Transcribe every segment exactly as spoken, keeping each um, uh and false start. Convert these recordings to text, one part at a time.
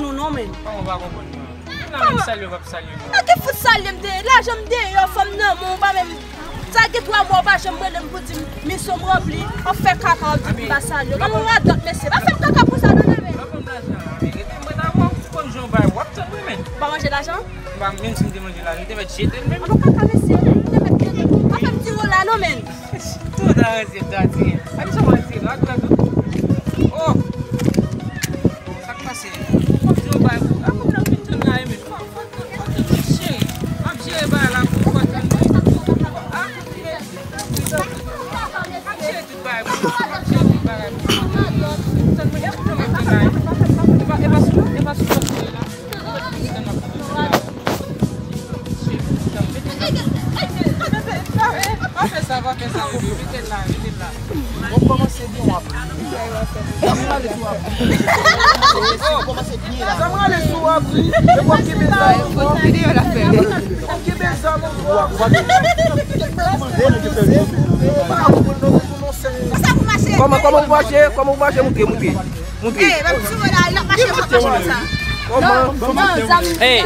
Nou non, men. Kòman w pa konprann mwen? Ou nan menm salye w p ap salye mwen. Nan ki fout salye m te ye? Lajan m deyò, fanm nan men w, ou pa menm. Sa gen twa mwa, ou pa janm rele m pou di m misyon m ranpli, w ap fè kaka, w ap di m pa salye w. Kòman w radòt, mesye? Pa fè m kaka pou sa, non, non, men. Ou pa konn lajan, men. Rete m ret avè w, ou konn jan w bay, w ap tann mwen, men. Ou pa manje lajan? M pa, menm si m te manje lajan, m te mèt jete l menm. An, nou kaka, mesye, ou te mèt jete l. Pa fè m tire w la, non, men. Tout a ranse, tout a tire. A ki sa w ranse, non? Ak lòt ou? Oh! Sa k pase? Fò m di yon bagay pou, a, fò m nan vin tann la, men. Fò, fò, fò tann mwen, cheri. M ap jere bagay la pou, fò tann mwen. A, men, m ap jere tout bagay pou, m ap jere tout bagay pou. Tann mwen, tann mwen, tann mwen. E pa, e pa sou, e pa sou kòb mwen la. Pa fè sa, pa fè sa, bebe. Mete l la, mete l la. Bon, kòmanse byen, w ap ri. Sa m prale sou w ap ri. Kòmanse byen, w kòmanse byen la. Sa m prale sou w ap ri. Epi w ap kenbe zam ankò. W ap kenbe zam ankò. W ap kenbe zam ankò. Kòman, kòman w mache? Kòman w mache? Moutre, moutre. Moutre. Kòman? Hey.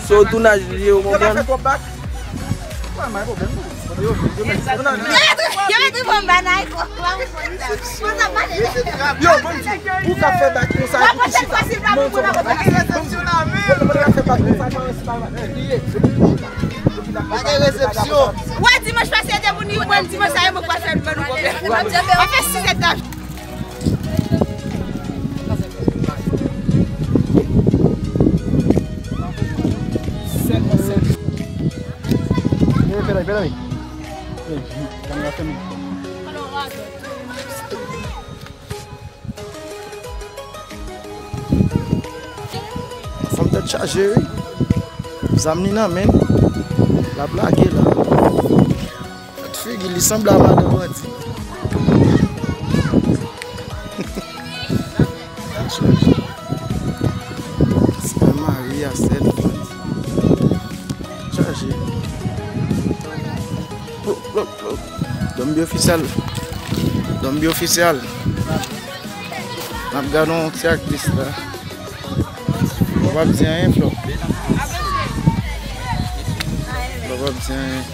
So, tounaj li, ou konprann? Yo mete pou m banay. Yo, ban m di, ou ka fè bak konsa, pou ki chita? Non, non, non, ou ka fè bak konsa, pa gen resepsyon. Pa gen resepsyon. Wè, dimanch pase, te pou nou pran dimanch sa, e mwen k pral fè l ban nou konbyen. An fè sis etaj. Sèl, sèl. Pera aí, pera aí. Fanm tèt chaje, wi. Zam li nan men l. L ap lage la. Gad figi l, li sanble a madan bandi. Sè Maria, sè bandi. Chaje. Plop, plop, plop. Donm bi ofisyèl. Donm bi ofisyèl. N ap gade yon ti aktris la. Flò p ap di anyen, Flò. Flò p ap di anyen.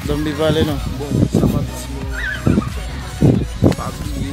Donm bi pale non. Bon, sa m ap di yo, pa bliye.